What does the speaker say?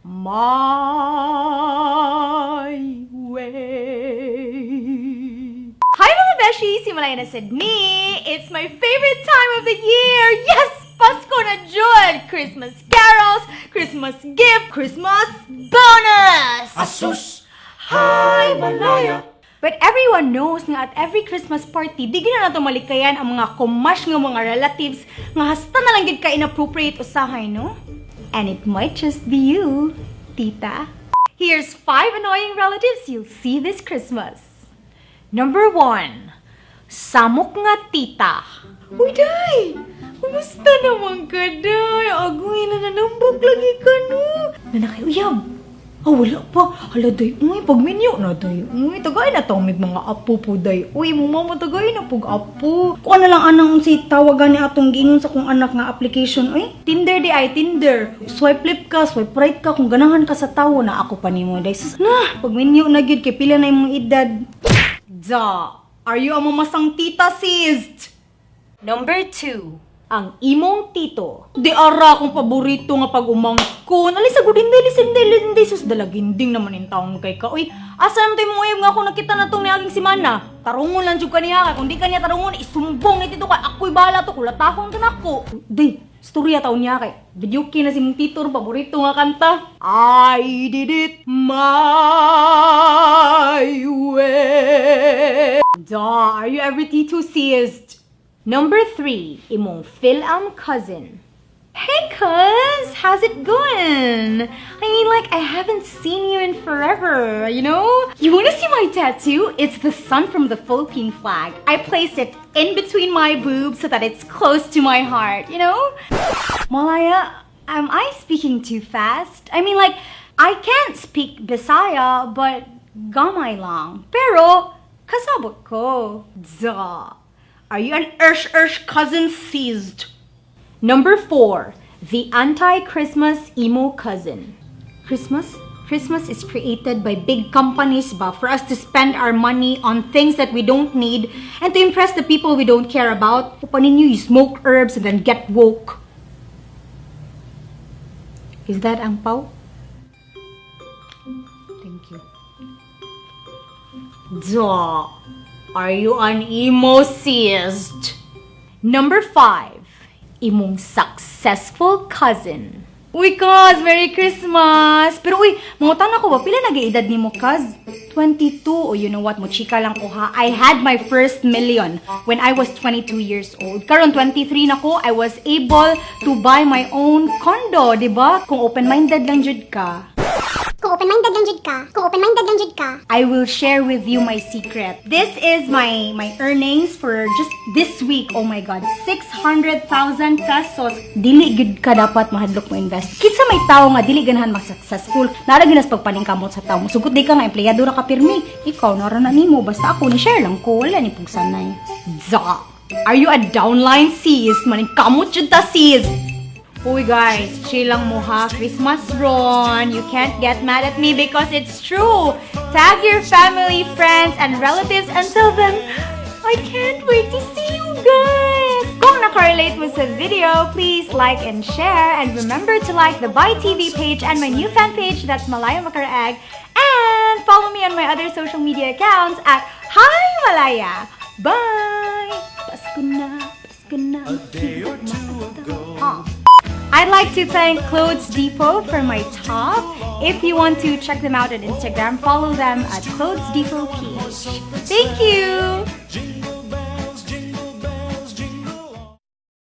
My way. Hi, mga beshi! Si Malaya na sad ni. It's my favorite time of the year! Yes! Pasko na jud! Christmas carols, Christmas gift, Christmas bonus! Asus! Hi, Malaya! But everyone knows nga at every Christmas party, di gyud na nato malikayan ang mga kumash nga mga relatives nga hasta na lang gid ka inappropriate usahay, no? And it might just be you, tita. Here's five annoying relatives you'll see this Christmas. Number 1, samok nga tita. Uy, day! Kumusta naman ka, day? Agoy na nanambok lagi ka, no? Naa na kay uyab? Ah, wala pa. Hala, day. Uy, pagminyo na, day. Uy, tagay na tong mig mga apo po, day. Uy, mong mama tagay na pug apo. Kung ano lang anang si tawagan ni atong giingon sa kong anak nga application, uy. Tinder diay, Tinder. Swipe left ka, swipe right ka. Kung ganahan ka sa tawo na ako pa nimo, day. Sus, na, pagminyo na gyud kay pila na imong edad. Da, are you a mamasang tita, sis? Number 2, ang imong tito. Di ara akong paborito nga pag umangkon. Alis sa hindi, alis, hindi, hindi, sus, dalaginding naman in taon kay ka. Uy, asa naman tayo mong uyab nga ako nakita na tong niaging simana? Tarungon lang jud kaniya kay kung di kaniya tarungon, isumbong ni tito kay ako'y bahala to, kulatahon to nako. Di, storya taon niya kay video na si mong tito paborito nga kanta. I did it my way. Da, are you ever tito sis? Number 3, imong Phil-Am cousin. Hey, cuz! How's it going? I mean, like, I haven't seen you in forever, you know? You wanna see my tattoo? It's the sun from the Philippine flag. I placed it in between my boobs so that it's close to my heart, you know? Malaya, am I speaking too fast? I mean, like, I can't speak Bisaya, but gamay lang. Pero, kasabot ko. Duh. Are you an Ursh Ursh cousin, sis? Number 4, the anti-Christmas emo cousin. Christmas? Christmas is created by big companies ba for us to spend our money on things that we don't need and to impress the people we don't care about. Upan ninyo, you smoke herbs and then get woke. Is that ang pao? Thank you. Duh. Are you an emo sis? Number 5, imong successful cousin. Uy, cuz, Merry Christmas! Pero uy, mangutana ko ba, pila nag edad nimo, cuz? 22. Oh, you know what, mo chika lang ko ha. I had my first million when I was 22 years old. Karon 23 na ko, I was able to buy my own condo, di ba? Kung open-minded lang jud ka, Kung open-minded lang jud ka, kung open-minded lang jud ka, I will share with you my secret. This is my earnings for just this week. Oh my God, 600,000 pesos. Dili gud ka dapat mahadlok mo invest. Kinsa may tawo nga dili ganahan mag-successful. Naa ra gyud nas pagpaningkamot sa tawo. Musugot di ka nga empleyado ra ka pirmi. Ikaw nara na nimo basta ako ni share lang ko, wala ni pugsanay. Za. Are you a downline, sis? Maningkamot jud ta, sis. Uy guys, chill lang mo ha. Christmas ron. You can't get mad at me because it's true. Tag your family, friends, and relatives and tell them, "I can't wait to see you guys." Kung nakarelate mo sa video, please like and share. And remember to like the Bye TV page and my new fan page, that's Malaya Macaraeg. And follow me on my other social media accounts at Hi Malaya. Bye! Pasko na, Pasko na. A day or two ago. Ah. I'd like to thank Clothes Depot for my top. If you want to check them out on Instagram, follow them at Clothes Depot PH. Thank you!